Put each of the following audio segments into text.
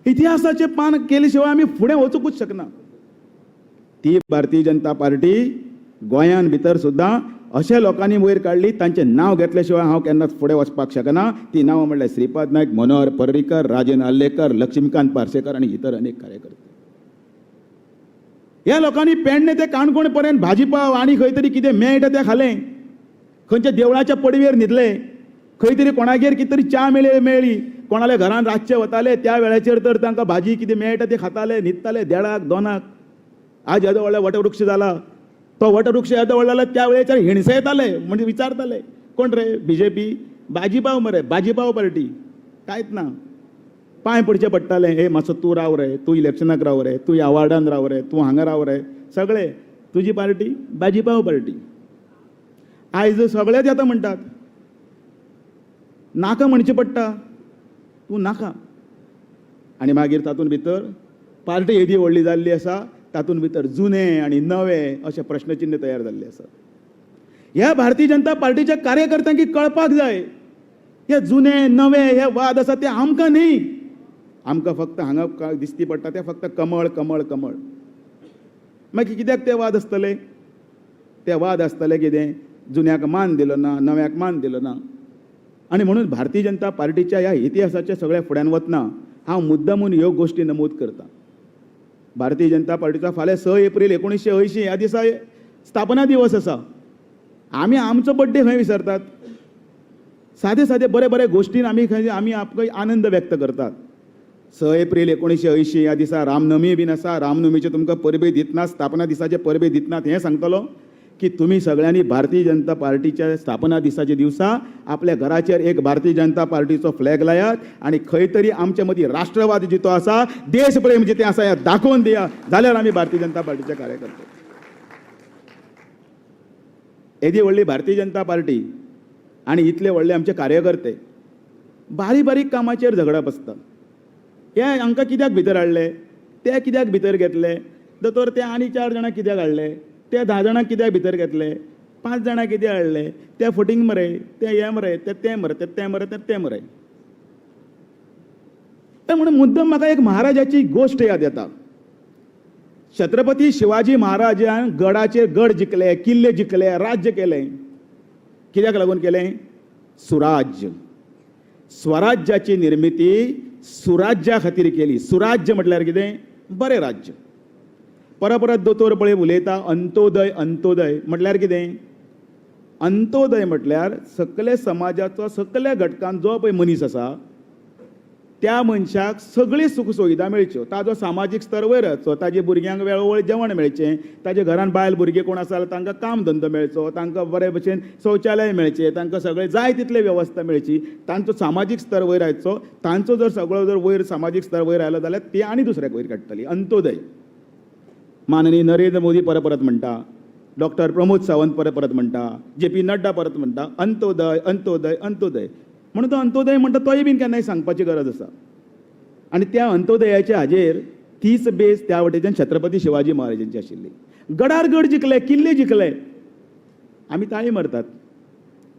इतिहासाचे पान केले शिवाय आमी फुडें वचूंकूच शकना. ती भारतीय जनता पार्टी गोंयान भितर सुद्दां अशे लोकांनी वयर काडली, तांचें नांव घेतले शिवाय हांव केन्नाच फुडें वचपाक शकना. ती नांवां म्हणल्यार श्रीपाद नायक, मनोहर पर्रीकर, राजन आर्लेकर, लक्ष्मीकांत पार्सेकर आनी इतर अनेक कार्यकर्ते. ह्या लोकांनी पेडणे ते काणकोण पर्यंत भाजीपाव आनी खंय तरी कितें मेळटा तें खालें, खंयच्या देवळाच्या पडवेर न्हिदले, खंय तरी कोणागेर कितें तरी च्या मेळ्ळी, कोणाल्या घरान रातचे वताले त्या वेळाचेर तर तांकां भाजी कितें मेळटा तें खाताले, न्हिदताले देडाक दोनाक. आज येदो व्हडलो वटवृक्ष जाला, तो वटवृक्ष येदो व्हडलो जाला त्या वेळेचेर हिणसे येताले, म्हणजे विचारताले कोण रे बीजेपी, भाजीपाव मरे, भाजीपाव पार्टी, कांयच ना. पांय पडचे पडटाले, हे मातसो तूं राव रे, तूं इलेक्शनाक राव रे, तूं ह्या वार्डान राव रे, तूं हांगा राव रे, सगळे तुजी पार्टी भाजीपाव पार्टी. आयज सगळेच येता म्हणटात, नाका म्हणचें पडटा, तूं नाका. आनी मागीर तातूंत भितर पार्टी येदी व्हडली जाल्ली आसा, तातूंत भितर जुने आनी नवे अशे प्रश्नचिन्ह तयार जाल्ले आसात. ह्या भारतीय जनता पार्टीच्या कार्यकर्त्यांक कळपाक जाय, हे जुने नवे हे वाद आसा ते आमकां न्ही, आमकां फक्त हांगा दिसती पडटा ते फक्त कमळ कमळ कमळ. मागीर कित्याक ते वाद आसतले? ते वाद आसतले कितें, जुन्याक मान दिलो ना, नव्याक मान दिलो ना. आनी म्हणून भारतीय जनता पार्टीच्या ह्या इतिहासाच्या सगळ्या फुड्यान वतना हांव मुद्दामून ह्यो गोश्टी नमूद करता. भारतीय जनता पार्टीचो फाल्यां 6 एप्रील 1980 ह्या दिसा स्थापना दिवस आसा. आमी आमचो बड्डे खंय विसरतात? सादे सादे बरे बरे गोश्टीन आमी खंय आमी आपलो आनंद व्यक्त करतात. 6 एप्रील 1980 ह्या दिसा रामनमी बीन आसा. रामनमीचे तुमकां परबे दितना, स्थापना दिसाचे परबे दितना हें सांगतलो की तुमी सगळ्यांनी भारतीय जनता पार्टीच्या स्थापना दिसाच्या दिवसा आपल्या घराचेर एक भारतीय जनता पार्टीचो फ्लॅग लायात आनी खंय तरी आमचे मदीं राष्ट्रवाद जितो आसा, देशप्रेम जितें आसा हें दाखोवन दिया, जाल्यार आमी भारतीय जनता पार्टीचे कार्यकर्ते. येदी व्हडली भारतीय जनता पार्टी आनी इतले व्हडले आमचे कार्यकर्ते बारीक बारीक कामाचेर झगडप आसता. हे हांकां कित्याक भितर हाडले, ते कित्याक भितर घेतले, दोतोर ते आनी 4 जाणां कित्याक हाडले, ते 10 जाणांक कित्याक भितर घेतले, 5 जाणां कित्याक हाडले, ते फटींग मरे, ते हे मरे, ते ते मरे, ते ते मरे, ते ते मरे. ते म्हणून मुद्दम म्हाका एक महाराजाची गोश्ट याद येता. छत्रपती शिवाजी महाराजान गडाचेर गड जिखले, किल्ले जिखले, राज्य केलें. कित्याक लागून केलें? सुराज्य, स्वराज्याची निर्मिती सुराज्या खातीर केली. सुराज्य म्हटल्यार कितें? बरें राज्य. परत परत दोतोर पळय उलयता अंत्योदय, अंत्योदय म्हटल्यार कितें? अंत्योदय म्हटल्यार सगळे समाजाचो सगळ्या घटकान जो पळय मनीस आसा त्या मनशाक सगळी सुख सुविधा मेळच्यो, ताजो सामाजीक स्तर वयर वचचो, ताजे भुरग्यांक वेळोवेळ जेवण मेळचें, ताजे घरान बायल भुरगीं कोण आसा जाल्यार तांकां काम धंदो मेळचो, तांकां बरे भशेन शौचालय मेळचें, तांकां सगळें जाय तितले वेवस्था मेळची, तांचो सामाजीक स्तर वयर आयचो. तांचो जर सगळो जर वयर सामाजीक स्तर वयर आयलो जाल्यार ती आनी दुसऱ्याक वयर काडटली. अंत्योदय. माननीय नरेंद्र मोदी परत परत म्हणटा, डॉक्टर प्रमोद सावंत परत परत म्हणटा, जे पी नड्डा परत म्हणटा, अंत्योदय अंत्योदय अंत्योदय. म्हणून तो अंत्योदय म्हणटा तोय बीन केन्नाय सांगपाची गरज आसा. आनी त्या अंत्योदयाच्या हाजेर तीच बेस त्या वटेच्यान छत्रपती शिवाजी महाराजांची आशिल्ली. गडार गड जिखले, किल्ले जिखले, आमी ताळी मारतात.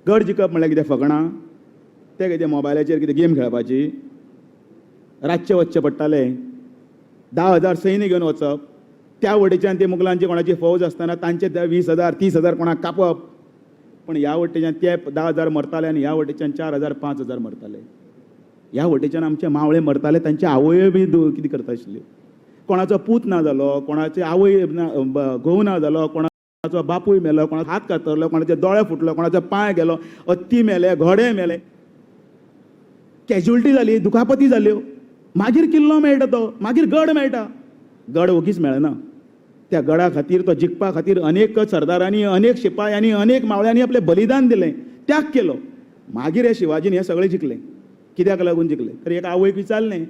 गड जिखप म्हणल्यार कितें फकणां? ते कितें मोबायलाचेर कितें गेम खेळपाची? रातचें वचचें पडटालें, 10,000 सैन्य घेवन वचप, त्या वटेच्यान ते मुगलांची कोणाची फौज आसतना तांचे 20,000 30,000 कोणाक कापप. पण ह्या वटेच्यान ते 10,000 मरताले आनी ह्या वटेच्यान 4,000 5,000 मरताले. ह्या वटेच्यान आमचे मावळे मरताले, तांचे आवयो बी कितें करता आशिल्ल्यो. कोणाचो पूत ना जालो, कोणाची आवय ना, घोव ना जालो, कोणाचो बापूय मेलो, कोणाचो हात कातरलो, कोणाचे दोळे फुटलो, कोणाचो पांय गेलो, हत्ती मेले, घोडे मेले, कॅज्युअलिटी जाली, दुखापती जाल्यो. मागीर किल्लो मेळटा तो, मागीर गड मेळटा. गड ओगीच मेळना. त्या गडा खातीर, तो जिखपा खातीर अनेक सरदारांनी, अनेक शिपायांनी, अनेक मावळ्यांनी आपलें बलिदान दिलें, त्याग केलो. मागीर हे शिवाजीन हें सगळें जिखलें. कित्याक लागून जिखलें? तर एका आवयक विचारलें,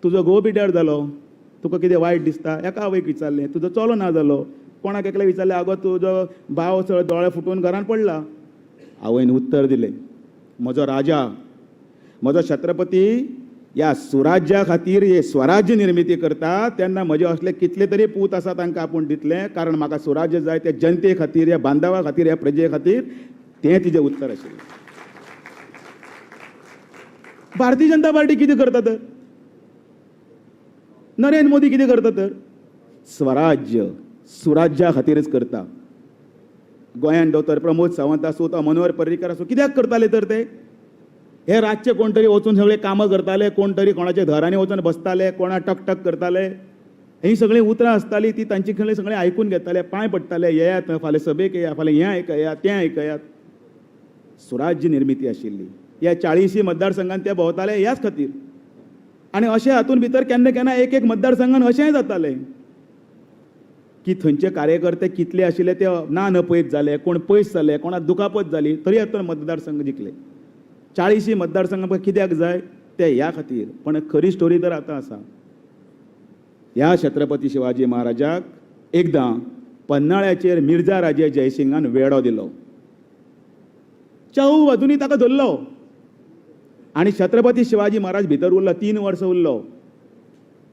तुजो घोव पिड्ड्यार जालो, तुका कितें वायट दिसता? एका आवयक विचारलें, तुजो चलो ना जालो. कोणाक एकल्याक विचारलें, आगो तुजो भाव सगळे दोळे फुटून घरान पडला. आवयन उत्तर दिलें, म्हजो राजा, म्हजो छत्रपती ह्या सुराज्या खातीर हे स्वराज्य निर्मिती करता तेन्ना म्हजे असले कितले तरी पूत आसा तांकां आपूण दितले, कारण म्हाका सुराज्य जाय त्या जनते खातीर, ह्या बांधवा खातीर, ह्या प्रजे खातीर. तें तिजें उत्तर आशिल्लें. भारतीय जनता पार्टी कितें करता तर? नरेंद्र मोदी कितें करता तर? स्वराज्य, सुराज्या खातीरच करता. गोंयान डॉक्टर प्रमोद सावंत आसूं, तो मनोहर पर्रीकर आसूं, कित्याक करताले तर ते? हे रातचे कोण तरी वचून सगळे कामां करताले, कोण तरी कोणाच्या घरांनी वचून बसताले, कोणा टक टक करताले. ही सगळीं उतरां आसतालीं ती तांची सगळीं सगळें आयकून घेताले, पांय पडटाले, येयात फाल्यां सभेक येया, फाल्यां हें आयकयात, तें आयकयात. सुराज्य निर्मिती आशिल्ली. ह्या 40 मतदारसंघान ते भोंवताले ह्याच खातीर. आनी अशें हातूंत भितर केन्ना केन्ना एक एक मतदारसंघान अशेंय जातालें की थंयचे कार्यकर्ते कितले आशिल्ले ते ना नपयत जाले, कोण पयस जाले, कोणाक दुखापत जाली, तरी आतां मतदारसंघ जिखले. 40 मतदारसंघ कित्याक जाय ते ह्या खातीर. पण खरी स्टोरी तर आतां आसा. ह्या छत्रपती शिवाजी महाराजाक एकदां पन्नाळ्याचेर मिर्जा राजे जयसिंगान वेडो दिलो. चौ बाजूनी ताका धरलो आनी छत्रपती शिवाजी महाराज भितर उरलो, 3 वर्सां उरलो.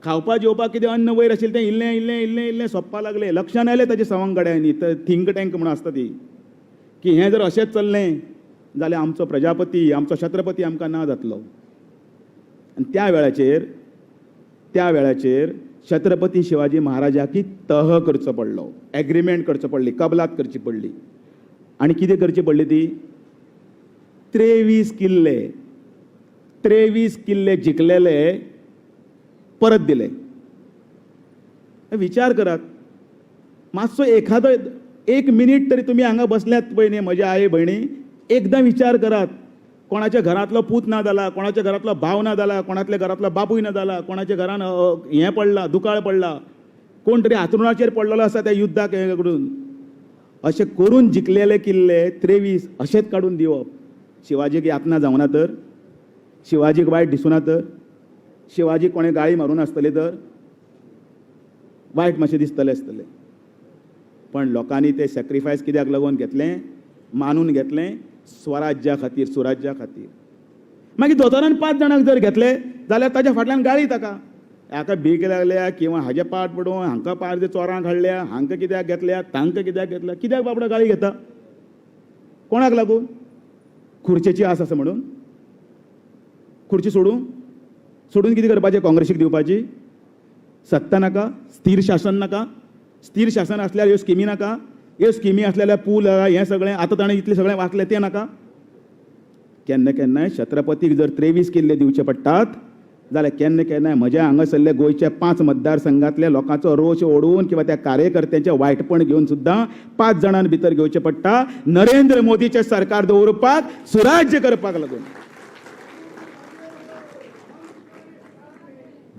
खावपा जेवपाक कितें अन्न वयर आशिल्लें तें इल्लें इल्लें इल्लें इल्लें सोंपपा लागलें. लक्षान आयलें ताच्या सवंगड्यांनी, थिंक टँक म्हणून आसता ती, की हें जर अशेंच चल्लें जाल्यार आमचो प्रजापती, आमचो छत्रपती आमकां ना जातलो. आनी त्या वेळाचेर छत्रपती शिवाजी महाराजाक तह करचो पडलो, एग्रीमेंट करचो पडली, कबलात करची पडली. आनी कितें करची पडली ती? 23 किल्ले, 23 किल्ले जिखलेले परत दिले. विचार करात मातसो, एखादो एक मिनीट तरी तुमी हांगा बसल्यात पळय न्ही म्हज्या आई भयणी, एकदां विचार करात. कोणाच्या घरांतलो पूत ना जाला, कोणाच्या घरांतलो भाव ना जाला, कोणातल्या घरांतलो बापूय ना जाला, कोणाच्या घरान हें पडलां, दुकाळ पडला, कोण तरी हातरुणाचेर पडलेलो आसा त्या युद्धाक हें करून. अशें करून जिखलेले किल्ले 23 अशेंच काडून दिवप, शिवाजीक यातना जावना तर? शिवाजीक वायट दिसुना तर? शिवाजीक कोणें गाळी मारून आसतली तर? वायट मातशें दिसतलें आसतलें. पण लोकांनी ते सॅक्रिफायस कित्याक लागून घेतलें, मानून घेतलें? स्वराज्या खातीर, सुराज्या खातीर. मागीर दोतोरान 5 जाणांक जर घेतले जाल्यार ताच्या फाटल्यान गाळी ताका, हाका भीक लागल्या किंवा हाजे पाट पडून, हांकां पार चोरांक हाडल्या, हांकां कित्याक घेतल्या, तांकां कित्याक घेतल्या. कित्याक बाबडो गाळी घेता? कोणाक लागून? खुर्चेची आस आसा म्हणून खुर्ची सोडून सोडून कितें करपाचें? काँग्रेसीक दिवपाची? सत्ता नाका? स्थीर शासन नाका? स्थीर शासन आसल्यार ह्यो स्किमी नाका? ह्यो स्किमी आसल्यार पूल हें सगळें आतां ताणें इतलें सगळें वाचलें तें नाका? केन्ना केन्नाय छत्रपतीक जर 23 किल्ले दिवचे पडटात जाल्यार केन्ना केन्नाय म्हज्या हांगासरले गोंयच्या 5 मतदारसंघातल्या लोकांचो रोश ओडून किंवा त्या कार्यकर्त्यांचें वायटपण घेवन सुद्दां 5 जाणां भितर घेवचें पडटा, नरेंद्र मोदीचें सरकार दवरपाक, सुराज्य करपाक लागून.